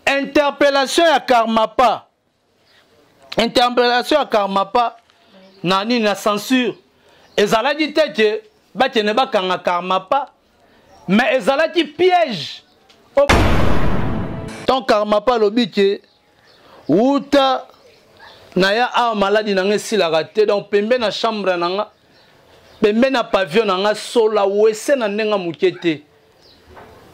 Interpellation ya Karmapa, interpellation ya Karmapa na nini, na censure, ezalaki te ke bakende bakanga Karmapa, mais ezalaki piège. Tant Karmapa alobi ke wuta na ya awa, maladi na nga esilaka te, donc pembe na chambre na nga, pembe na pavillon na nga, sola wese na ndenge moke te.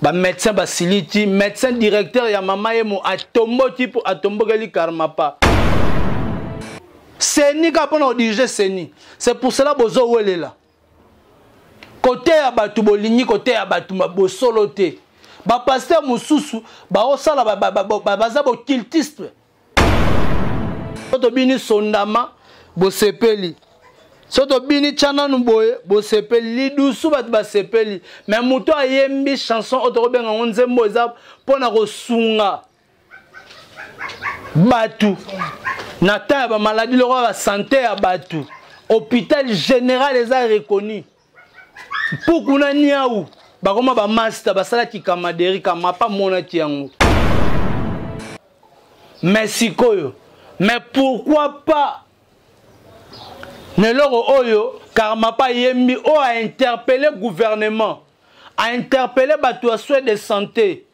Bamédecin basiliki, médecin directeur ya Mama Yemo atomboki mpo atombokeli Karmapa. CENI kaka mpona kodirige CENI, c'est pour cela bozowelela koteya bato, bolingi koteya bato bosolo te. Bapasteur mosusu baosala baza bocultiste. So tobini sondama, bosepeli. So tobini tya nanu boye, bosepeli. Lidusu, bato basepeli. Me moto ayembi chanson oyo tokobenga yango nzembo, eza mpona kosunga bato na temps ya bamaladi lokola basante ya bato. Hôpital général eza reconnu, mpuku na niau bakoma bamaster, basalaki kamaderi kamapa, monaki yango. Mais sikoyo, mais pourquoi pas na eloko oyo Karmapa ayembi, oyo ainterpelle gouvernement, ainterpelle bato ya soin de santé,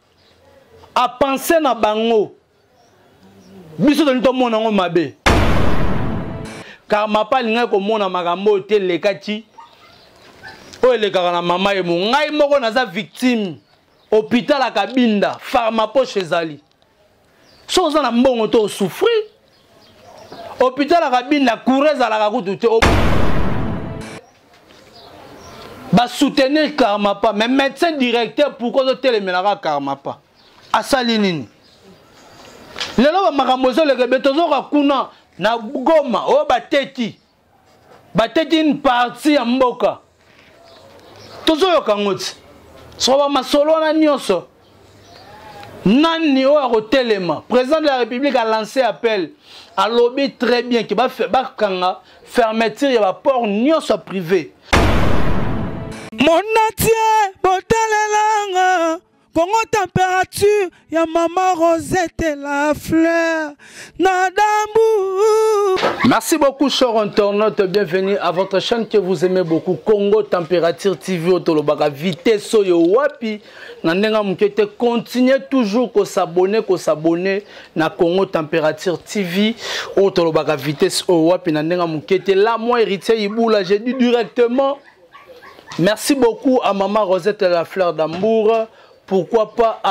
apense na bango? Biso tolingi tomona yango mabe. Karmapa alingaki komona makambo oyo te, elekaki oyo elekaka na Mama Yemo. Ngai moko naza victime. Hôpital ya Kabinda, pharmapoche ezali, so oza na mbongo to osouffrir. Hôpital ya Kabinda, courant ezalaka kutu te. Basoutenir Karmapa, mais médecin directeur, pourquoi ozotelemelaka Karmapa? Asali nini? Lelo bamakambo ezoleka ebe, tozoka kuna na Goma oyo bateki une partie ya mboka, tozoyoka yango ti soko bamasolo wana nyonso. Nani oyo akotelema? Président de la République a lancé appel, alobi très bien ke bakanga fermeture ya baport nyonso ya privé. Monatie botalelanga Congo Température ya mama Rosette la fleur na dambu. Merci beaucoup, chers internautes. Bienvenue à votre chaîne que vous aimez beaucoup, Congo Température TV. Otolobaka vitesse oyo wapi na ndenge moke te. Continuez toujours ko s'abonner, ko s'abonner na Congo Température TV. Otolobaka vitesse oyo wapi na ndenge moke te. Là, moi, Héritier Iboula, j'ai dit directement merci beaucoup à maman Rosette la fleur d'Amour. Pourquoi pas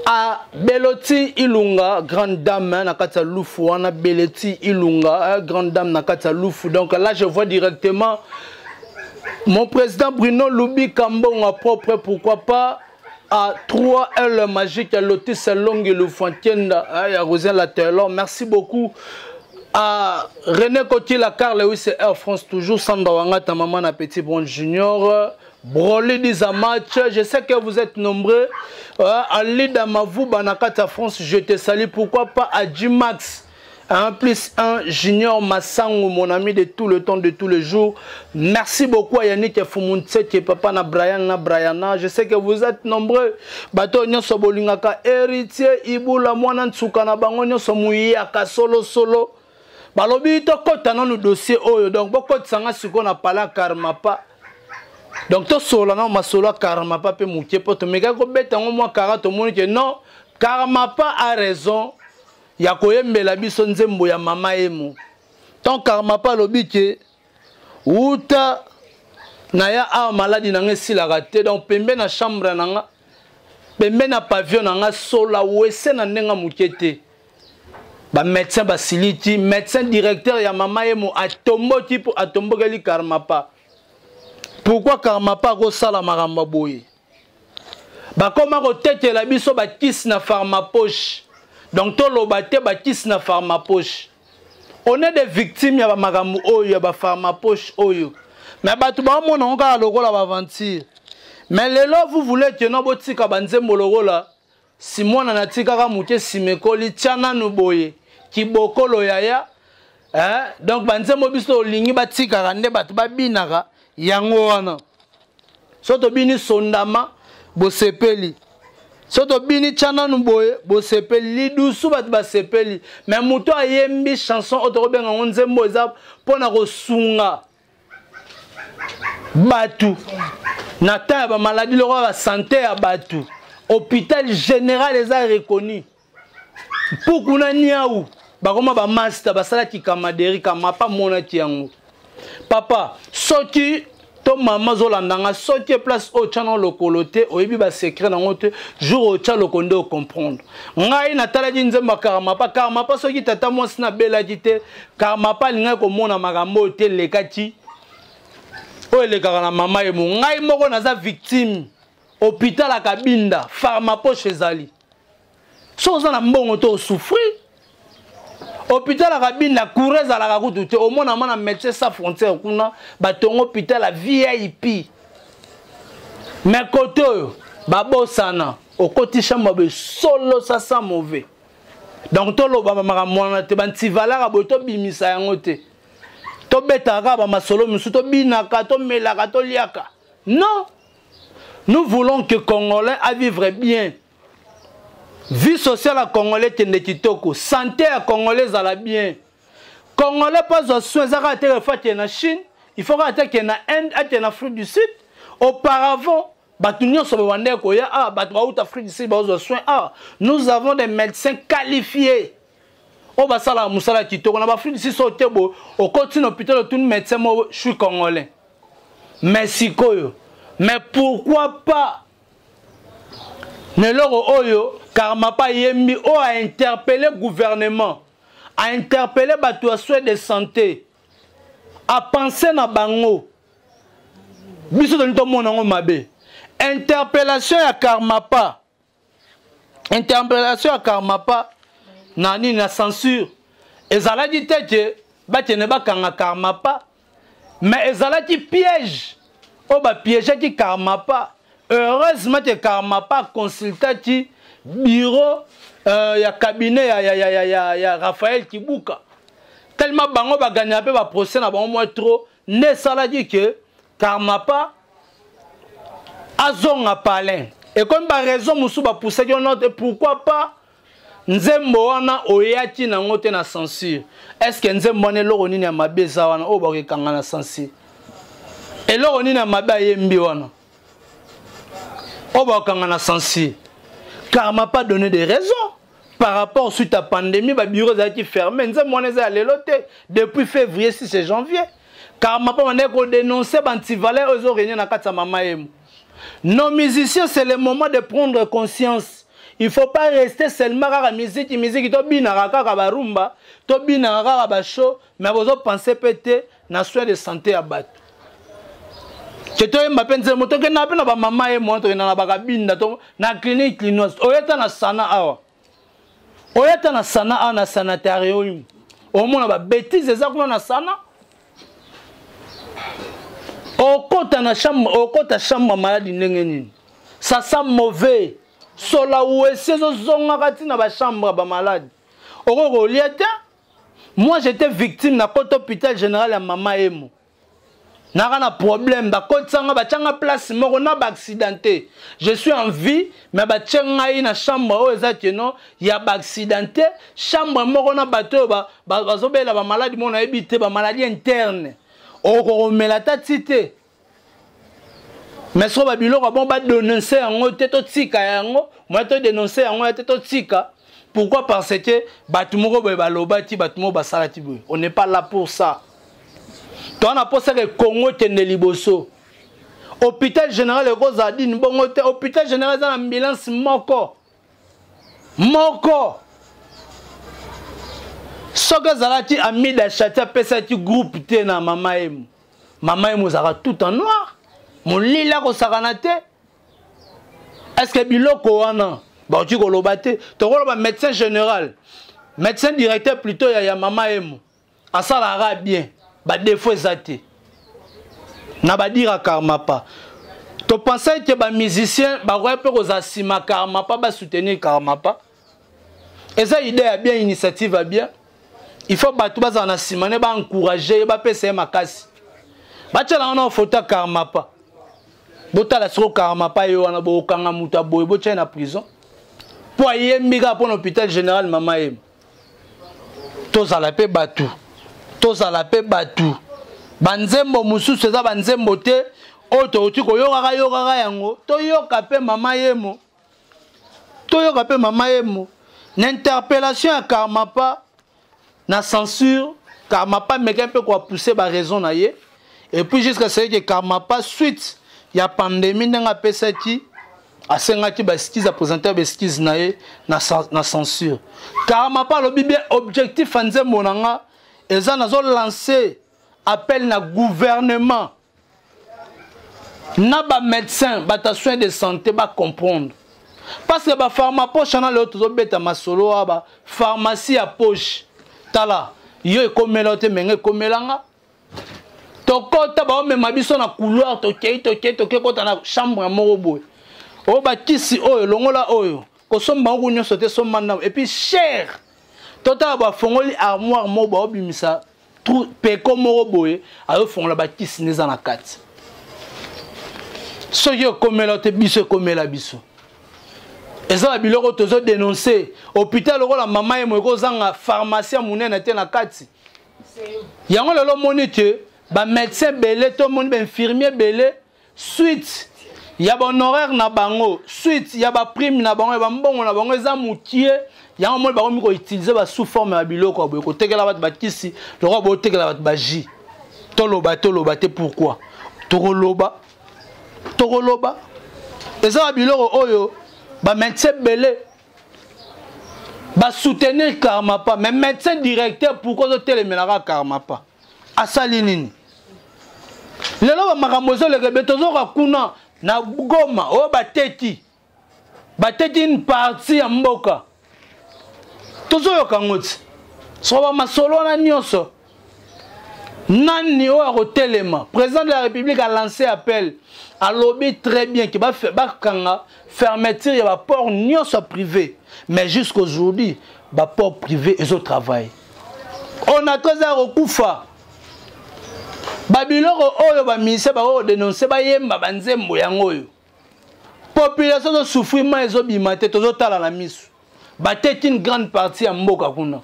à Beloti Ilunga, grande dame, hein, na kati ya Lufu wana, Beloti Ilunga, hein, grande dame na kati ya Lufu. Donc là, je vois directement mon président Bruno Loubi Kambonga propre, pourquoi pas à 3L Magique, à Lotis Longue, le Fontienda, hein, à Rosien La Taylor. Merci beaucoup à René Coty, la Carl Lewis et Air France, toujours Sandra Wanga, ta maman, na Petit Bon Junior. Broly Dizamatch, je sais que vous êtes nombreux. Ali Damavou, Banakata France, je te salue. Pourquoi pas à G-Max, 1 plus 1 Junior Massango, mon ami de tout le temps, de tous les jours. Merci beaucoup à Yannick Fumuntseke, papa na Brian, na Briana. Je sais que vous êtes nombreux. Bato nyonso bolingaka Héritier Ibula, mwana nsuka na bango nyonso, muyaka solo solo. Balobi tokota nanu dossier oyo, donc bokotisanga sikoyo na pala Karmapa. Donc tosolola nano masolo ya Karmapa mpe moke, mpo tomekaki kobeta yango mwa kara, tomoni ke non, Karmapa a raison ya koyembela biso nzembo ya Mama Yemo. Tant Karmapa alobi ke wuta na ya awa, maladi na nga esilaka te, donc pembe na chambre na nga, pembe na pavillon na nga, sola wese na ndenge moke te. Bamédecin basiliki, médecin directeur ya Mama Yemo atomboki mpo atombokeli Karmapa. Pourquoi Karmapa akosala makambo boye? Bakoma kotekela biso bakisi na pharmapoche, donc toloba te bakisi na pharmapoche. On est des victimes ya bamakambo oyo ya bapharmapoche oyo, mais bato baomona yango kaka lokola baaventure. Mais lelo, vous voulez que no botika banzembo lokola si mwana natikaka moke, nsima ekoli, tia nanu boye, kibokolo yaya, eh? Donc banzembo biso tolingi batikaka nde bato babinaka yango wana. So tobini sondama, bosepeli. So tobini tya nanu boye, bosepeli lidusu, bato basepeli. Mais moto ayembi chanson oyo tokobenga yango nzembo eza mpo na kosunga bato na temps ya bamaladi lokola basante ya bato. Hôpital général eza reconnu, mpuku na niau bakoma bamaster, basalaki kamaderi kamapa monaki yango. Papa soki to mama ozolanda nga, soki place oyo otya na lokolo te, oyebi basecret nango te, jour otya lokolo nde ocomprendre. Ngai natalaki nzembo ya Karmapa. Karmapa, soki tata mwasi nabelaki te, Karmapa alingaki komona makambo oyo te elekaki, oyo elekaka na mama ye mo. Ngai moko naza victime. Hôpital ya Kabinda, pharmapoche ezali. Soki oza na mbongo to osouffrir. Hôpital ya Kabinda, courant ezalaka kutu te. Omona ma na Médecin Sans Frontière kuna batongo hôpital ya VIP, mais kote oyo babosana, okoti chambre boye, solo, ça sent mauvais. Donc toloba makambo wana te, bantivalaka boye, tobimisa yango te, tobetaka kaka bamasolo mosusu, tobinaka, tomelaka, toliaka. Non, nous voulons que Congolais à vivre bien, vie sociale ya Congolais ekende kitoko, santé ya Congolais ezala bien. Congolais mpo azwa soin, eza kaka te refa akende na Chine, il faut kaka te akende na Inde, akende na Afrique du Sud. Auparavant bato nyonso babandaki koya, ah, bato bauta Afrique du Sud bazwa soin. Ah, nous avons des médecins qualifiés oyo basalaka mosala kitoko na baAfrique du Sud. So te boye, okoti na hôpital, otuni médecin moko: "Je suis Congolais." Mais sikoyo, mais pourquoi pas na eloko oyo Karmapa ayembi, oyo ainterpelle gouvernement, ainterpelle bato ya soin de santé, apense na bango? Biso tolingi tomona yango mabe. Interpellation ya Karmapa, interpellation ya Karmapa na nini, na censure, ezalaki te ke bakende bakanga Karmapa, mais ezalaki piège oyo bapiégeaki Karmapa. Heureusement ke Karmapa aconsultaki bureau ya cabinet ya Raphaël Kibuka, tellement bango baganyaka mpe baprocès na bango mwa trop, nde esalaki ke Karmapa azonga palin. Ekomi baraison mosusu bapusaki yo note. Pourquoi pas nzembo wana oyaki nango te na censure? Est ce que nzembo wana, eloko nini ya mabe eza wana oyo bakokekanga na censure? Eloko nini ya mabe ayembi wana oyo bakokanga na censure? Karmapa donné des raisons par rapport suite à pandémie, babureau ezalaki fermé. Nzembo wana eza ya lelo te, depuis février 6 janvier Karmapa bandaki kodénonce baantivaleur oyo ezoréunir na kati ya mama yemo. Nos musiciens, c'est le moment de prendre conscience. Il faut pas rester seulement kaka musique, musique, tobinaka kaka barumba, tobinaka kaka bashow, mais bozopense mpe te na soin de santé ya bato. Ke toyemba mpe nzembo, tokenda mpe na bamama ye mwana, tokenda na bakabinda, na clinique clinoise, oyeta na sana awa, oyata na sana awa, na sanitarium, omona babêtises eza kuna na sana. Okota na chambre, okota chambre maladi ndenge nini? Ça sent mauvais, sola wese ezozongaka ntina bachambre bamaladi, okoki kolia te. Moi, j'étais victime na kota hôpital général ya mama Emo, naka na problème, bakotisanga, batianga place moko na baaccidenté. Je suis en vie, mais batie ngai na chambre oyo eza keno ya baaccidenté, chambre moko na bato oyo bazobela bamaladi moko nayebi te, bamaladi interne, okokomela ata ti te. Mais soko babiloko bon, badénonce yango te, totika yango. Moya todénonce yango ya te, totika. Pourquoi? Parce que bato moko boye balobaki, bato moko basalaki boye. On n'est pas là pour ça. Toza na mposaka Kongo ekende liboso. Hôpital général ekozala dini bongo te. Hôpital général eza na ambulance moko moko. Soki ezalaki Amida Chati apesaki groupe te na mama Yemo, mama Yemo ezalaka tout en noir, molili akosakana te. Est ce que biloko wana bakoki koloba te? Tokoloba médecin général, médecin directeur plutôt ya mama Yemo asalaka bien, badefo eza te na badira Karmapa. Topense ke bamusicien bakoya mpe kozala nsima Karmapa, basoutenir Karmapa. Eza idée ya bien, initiative ya bien. Il faut bato bazala na nsima ne, baencourage ye, bapesa ye makasi. Batiala wana foto ya Karmapa. Botala siko Karmapa ye wana, bokanga moto ya boye, botia ye na prison. Mpo ayembi kaka mpo na hôpital général mama yemo. Tozala mpe bato, tozala mpe bato. Banzembo mosusu eza banzembo te oyo tokoki koyokaka yokaka yango. Toyoka mpe mama yemo, toyoka mpe mama yemo. Na interpellation ya Karmapa na censure, Karmapa meka mpe koapousse baraison na ye. Et puis jusqu'à ce que Karmapa, suite ya pandémie ndenge apesaki, asengaki baeskize, apresente baeskize na ye na censure. Karmapa alobi bien objectif ya nzembo na nga eza nazolancer appel na gouvernement na bamédecin, bato ya soin de santé bacomprendre, parce que bapharmapoche wana lelo tozobeta masolo wa bapharmacie ya poche. Tala yo ekomela te, menge ekomelanga. Tokota, baomema biso na couloir, tokei tokei tokei kota na chambre ya moko boye, oyo bakisi oyo longola oyo kosomba yango nyonso te, somba ndambo et puis cher. Totala, bafongoli armoire moko, baobimisa peko moko boye, azofongola bakisi nde eza na kati. Soki ekomela te biso, ekomela biso. Eza na biloko tozodénonce. Hôpital lokola mama ye mo ekozanga pharmacie ya monene te na kati yango. Lelo omoni te bamédecin ebele, tomoni bainfirmier ebele, suite ya bahonoraire na bango, suite ya baprime na bango, ya bambongo na bango eza mokie. Yango omoni bakomi koutiliser basous forme ya biloko ya boye, kotekela bato bakisi lokola botekela bato bajus. Toloba, toloba te. Pourquoi tokoloba? Tokoloba. Eza ba biloko oyo bamédecin ebele basoutenir Karmapa, mais médecin directeur, pourquoi ozotelemelaka Karmapa? Asali nini? Lelo bamakambo ezoleka ebe, tozoka kuna na Goma oyo bateki, bateki une partie ya mboka, tozoyoka yango ti soko bamasolo wana nyonso. Nani oyo akotelema? Président de la République a lancé appel, alobi très bien ke bakanga fermeture ya baport nyonso ya privé, mais jusqu'aujourd'hui baport privé ezotravaille. On a très akokufa babiloko oyo baministère bakokodénonce, bayemba banzembo yango oyo. Population ezosouffrir, mai ezobima te, tozotala na miso. Bateki une grande partie ya mboka kuna,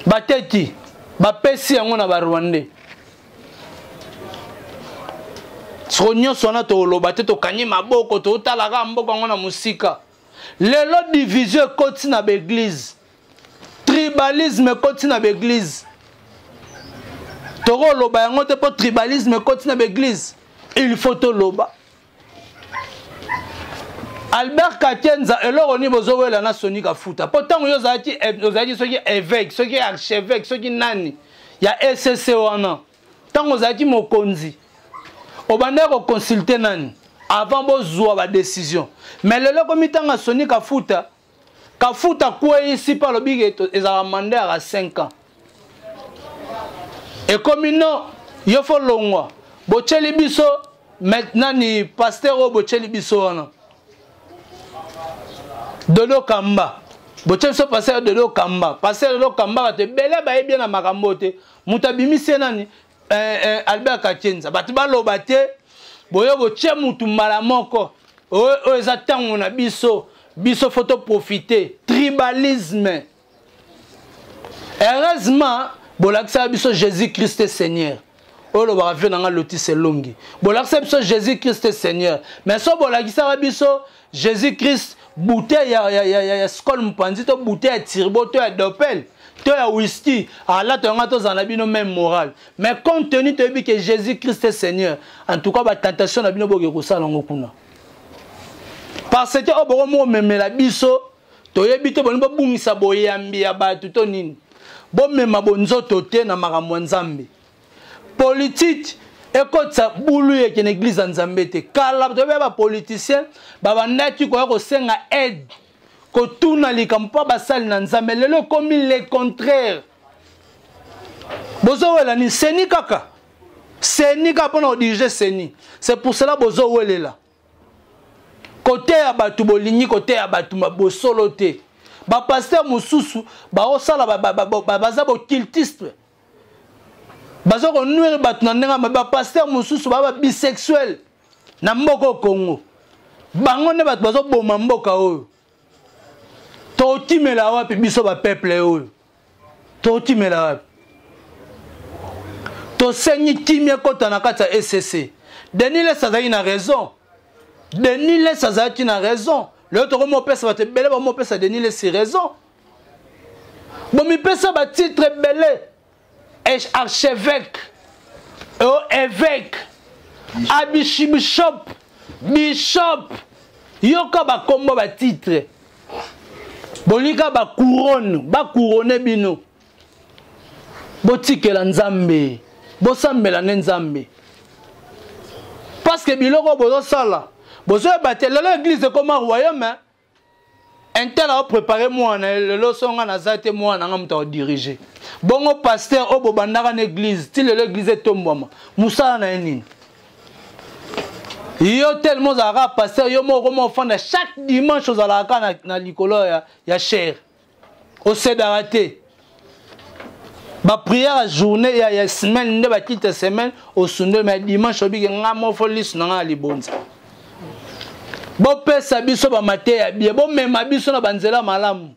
bateki, bapesi yango na barwandais. Soko nyonso wana toloba te, tokangi maboko, totalaka mboka yango na mosika. Lelo division ekoti na baeglise, tribalisme ekoti na baeglise. Tokoloba yango te mpo tribalisme ekoti na baeglise, il faut toloba. Albert Kakenza, eloko nini bozowela na Soni Kafuta? Mpo ntango yo ozalaki, ozalaki soki évêque, soki archevêque, soki nani ya ECC wana, ntango ozalaki mokonzi, obandaki koconsulte nani avant bozwa badécision? Mais lelo ekomi ntango Soni Kafuta, Kafuta kweyisi mpe alobi ezalaka mandat yaka 5 ans, ekomi non, yo fo longwa. Botyeli biso nani, pasteur oyo botyeli biso wana, Dodo Kamba. Botyeli biso pasteur Dodo Kamba. Pasteur Dodo Kamba, bato ebele bayebi ye na makambo te. Moto abimisi ye nani? Albert Kakenza. Bato baloba te, boyo botie mutu mbala moko. Oyo eza ntango na biso, biso fo toprofite. Tribalisme, heureusement bolakisaka biso Jésus Christ Seigneur. Oyo olobaka vie na nga lotise elongi, bolakisa biso Jésus Christ Seigneur. Mais so bolakisaka biso Jésus Christ bouteille ya Skol mopanzi, to bouteille ya Turbo, to ya Dopel, to ya whisky, ala toyanga tozala na bino même moral. Mais compte tenu toyebi ke Jésus Christ est Seigneur, en tout cas batentation na bino boke kosala yango kuna, parce que oyo bokomi komemela biso toyebi te. Bolingi bobungisa boyambi ya bato to nini? Bomema bonzoto te na makambo ya Nzambe. Politike ekotisa bulu eke na eglize ya Nzambe te. Kala toyebi bapoliticien babandaki koya kosenga aide, kotuna likambo mpo basali na Nzambe. Lelo ekomi le contraire. Bozowela ni CENI kaka, CENI kaka mpona kodirige CENI. C'est pour cela bozowelela koteya bato, bolingi koteya bato bosolo te. Bapasteur mosusu baosala, baza bocultiste, baza konuire bato na ndenge mabe. Bapasteur mosusu baa babisexuel na mboka Congo. Bango nde bato bazoboma mboka oyo. Tokimela wapi biso ba peuple oyo? Tokimela wapi? Tosengi kimia ekota na kati ya ECC. Denis Lessie azalaki na raison. Denis Lessie azalaki na raison. Lelo tokomi opesa bato ebele bamopesa Denis Lessie raison. Bomipesa ba titre ebele. Archevêque, oh, évêque, abishibishop, bishop, yoka bakombo ba titre. Bolika ba couronne, ba couronne bino. Botikela Nzambe, bosambela nde Nzambe. Parce que biloko bozosala, bozoyeba te lelo église ekoma royaume. Intel a préparé mwana lelo so nga naza te mwana nga moto akodirige bongo pasteur oyo bobandaka na église ti lelo église etombwama mosala na ye nini? Yo tellement ozalaka pasteur, yo moko okoma ofanda chaque dimanche ozalaka na likolo ya chaire, osedaka te ba prière ya journée ya semaine nde bakita semaine osundoli, mais dimanche obiki nga moko lisu na nga ya libonza. Bopesa biso ba mateya bien, bomema biso na banzela malamu.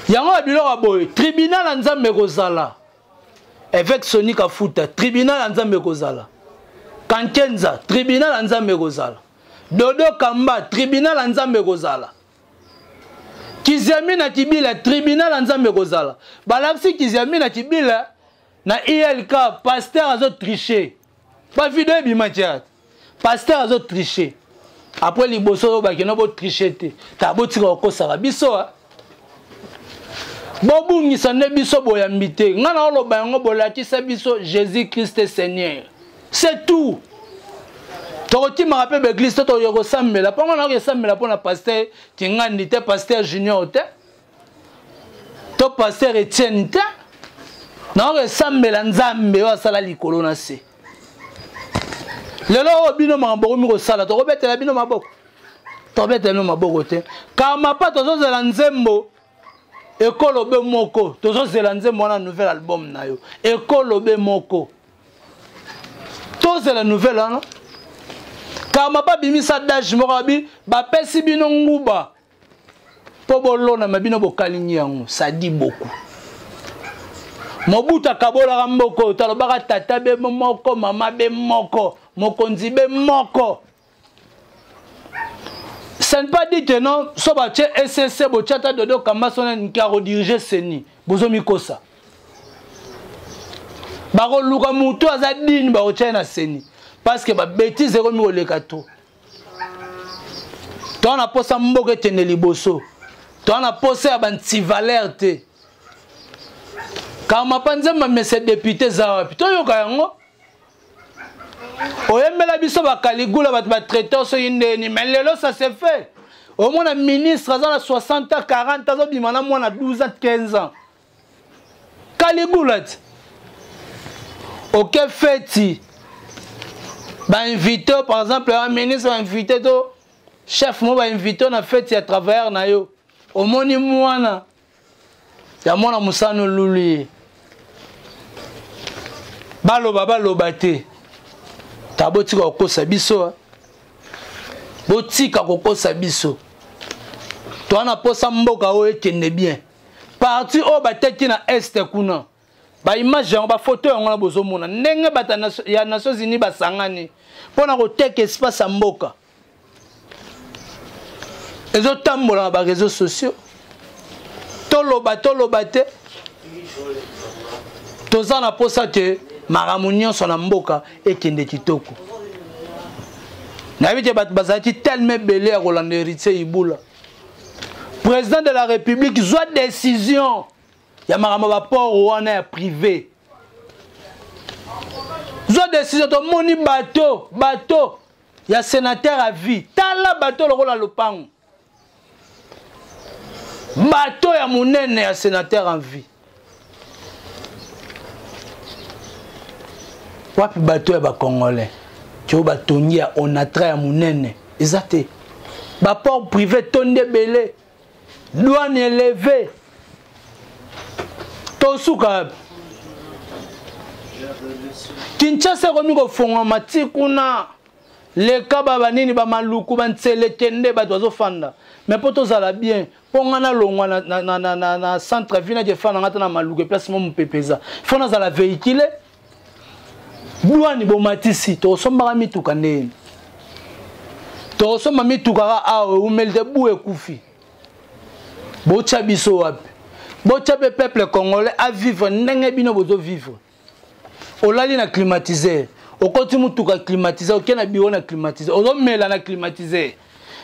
Yango ya biloko ya boye, tribunal ya Nzambe ekozala. Évêque Sony Kafuta, tribunal ya Nzambe ekozala. Kankenza, tribunal ya Nzambe ekozala. Dodo Kamba, tribunal ya Nzambe ekozala. Kiziami na Kibila, tribunal ya Nzambe ekozala. Balakisi Kiziami na Kibila na ILK, pasteur azo tricher. Ba video ebima théâtre. Pasteur azo tricher. Après liboso oyo bakenda bo tricher te. Ta botika kokosaka biso. Bobungisa nde biso boyambi te. Nga na oloba yango bolakisa biso Jésus-Christ Seigneur. C'est tout. Tokokimaka mpe baeglise to tokoki kosambela. Mpo nga nakoki kosambela mpo na pasteur Kingandi te, pasteur Junior te, to pasteur Etienne te. Nakoki kosambela Nzambe oyo asala likolo na se. Lelo oyo bino makambo bokomi kosala, tokobetela bino maboko. Tokobetela bino maboko te. Karmapa tozozela nzembo ekolo be moko, tozozela nzembo wana nouvel album na yo. Ekolo be moko. Tozela nouvelle wana. Karmapa bimisa dage moko abi bapesi bino nguba po bolona ma bino bokalingi yango, ça dit beaucoup. Mobutu akabolaka mboka oyo, talobaka tata be moko, mama be moko, mokonzi be moko. Ce n'est pas dit que non, so batie SSC botia ta Dodo Kamba sona nkaro diriger CENI, bozo mikosa. Bakoluka mutu aza digne bakotia na CENI parce que ba bêtises ekomi koleka trop. Toi na posa mboka etende liboso. Toi na posa ya ba anti-valeur te. Karmapa nzemba monsieur député za wapi? Toyoka yango. Oyembela biso ba Caligula bato ba traiteur soki ndeni, mais lelo ça se fait. Omona ministre aza na 60 ans, 40 ans, azobima na mwana 12 ans, 15 ans. Caligula ti. Ok feti. Ba invité par exemple un ministre ba invité to chef mo ba invité na fête ya travailleur na yo. Omoni mwana ya mwana musano lulu ye. Baloba baloba te. Ta botika kokosa biso. Botika kokosa biso. Toi na posa mboka oyo ekende bien. Parti oyo bateki na est kuna. Ba image yango, ba photo yango na bozomona ndenge bata ya Nations Unies basangani mpona koteka espace ya mboka. Ezotambola na ba réseaux sociaux. Toloba, toloba te. Toza na posa te makambo nyonso na mboka ekende kitoko. Nayebi te bato bazalaki tellement ebele ya kolanda Héritier Ibula. Président de la République zwa décision ya makambo ba port wana ya privé. Zwa décision, tomoni bateau, bateau ya sénateur à vie. Tala bateau lokola lopango. Bateau ya monene ya sénateur en vie. Wapi bateau ya ba Congolais? Tio batongi ya Onatra ya monene. Eza te. Ba port privé tondi ebele. Douane élevée. Tosuka. Kinshasa ekomi kofongwama ti kuna. Leka ba banini ba maluku ba nsele kende bato bazofanda. Mais mpo tozala bien, mpo nga nalongwa na, na, na, na, na, na centre ville nake fanda nga ta na maluku place mo mopepe eza. Fo nazala véhicule. Douane bomatisi, tokosombaka mituka ndeni. Tokosomba mituka kaka awa eumeli te bu ekufi. Botya biso wapi? Botya mpe peuple congolais a vivre ndenge bino bozo vivre. Olali na climatiseur, okoti mutuka climatiseur, oke na bureau na climatiseur, ozomela na climatiseur.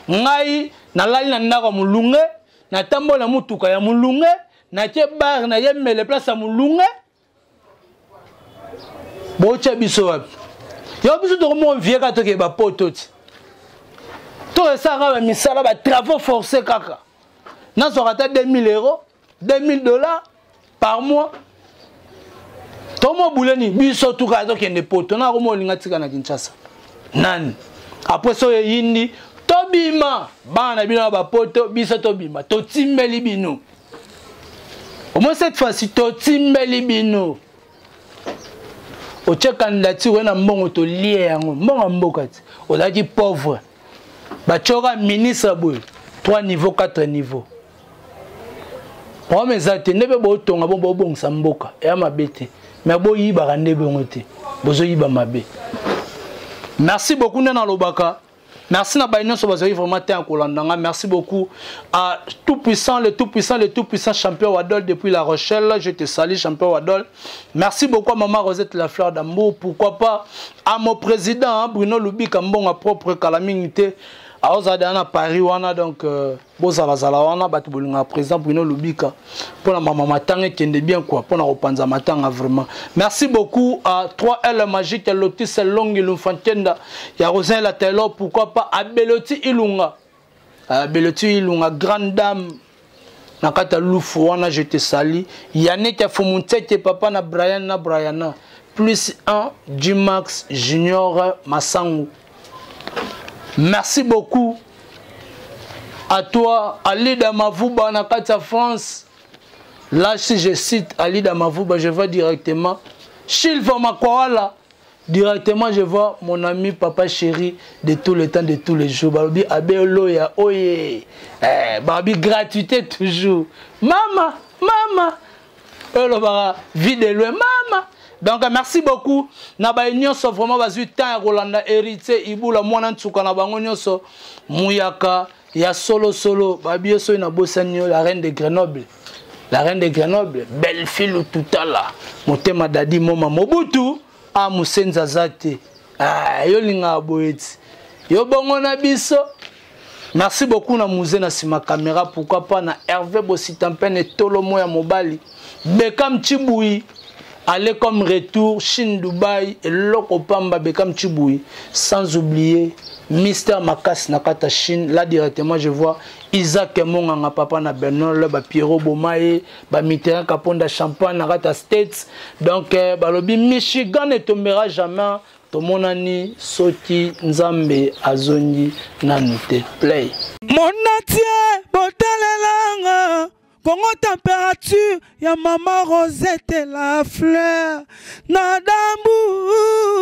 Ngai nalali na ndako ya molunge, natambola na mutuka ya molunge, natie bar na ye mele place ya molunge. Botya biso wapi? Yo biso tokomoko vie kaka tokeye bapoto ti to esalaka bamisala ba travaux forcés kaka nazwaka ata 2000 euros 2000 dollars par mois. Tomobuleni biso tuka tokende poto na komo olinga tika na Kinshasa nani après so eyindi tobima bana na bino ya bapoto biso tobima totimbeli bino au moins cette fois-ci totimbeli bino. Otie candidature oye na mbongo tolie yango mbongo ya mboka ti ozalaki pauvre batioka ministre boye 3 niveau 4 niveau problème eza te nde mpe botonga bo bobongisa mboka eya mabe te mais boyibaka nde bongo te bozoyiba mabe. Merci beaucoup nde nalobaka. Merci na baye nyonso bazali vraiment te ya kolanda nga. Merci beaucoup à tout puissant, le tout puissant, le tout puissant champion Wadol depuis La Rochelle. Je te salue champion Wadol. Merci beaucoup à maman Rosette la fleur d'amour. Pourquoi pas à mon président hein, Bruno Lubika mbonga propre kalamingi aozala na Paris wana donc bozalazala wana bato bolingaka président Bruno Lubika mpona mama matanga ekende bien quoi mpona kopanza matanga vraiment. Merci beaucoup à 3L Magique Lotis Longi Lumfankenda ya Rosin la Taylor, pourquoi pas à Beloti Ilunga, à Beloti Ilunga grande dame na kati ya lufu wana je te salue. Yannick Afumuntete papa na Brian na Briana plus 1 G-Max Junior Masangu. Merci beaucoup à toi Alida Mavuba na kati ya France. Là si je cite Alida Mavuba, je vois directement Silva Makwala. Directement je vois mon ami papa chéri de tous les temps, de tous les jours. Babi Abeloya oye. Eh, Babi gratuité toujours. Mama, mama. Oyo bara vie de loin mama. Donc merci beaucoup na ba nyonso vraiment bazui temps ya kolanda héritier Ibula mwana ntsuka na bango nyonso muyaka ya solo solo babi yo soki na bosani yo la reine de Grenoble, la reine de Grenoble belle fille tutala motema dadi moma Mobutu a musenza zate ah yo linga boyeti yo bongo na biso. Merci beaucoup na musée na sima caméra, pourquoi pas na Hervé Bositampene Tolomo ya mobali Bekam Chiboui aller comme retour Chine Dubaï et loko pamba Bekam Chiboui, sans oublier Mister Makas na kata Chine. Là directement je vois Isaac Monganga papa na Benol ba Pierrot Bomaye ba Mitterrand Kaponda Champagne na kata States. Donc balobi Michigan ne tombera jamais. Tomonani soki Nzambe azongi nanu te. Play. Monatie botalelanga Congo température ya maman Rosette la fleur na dambu.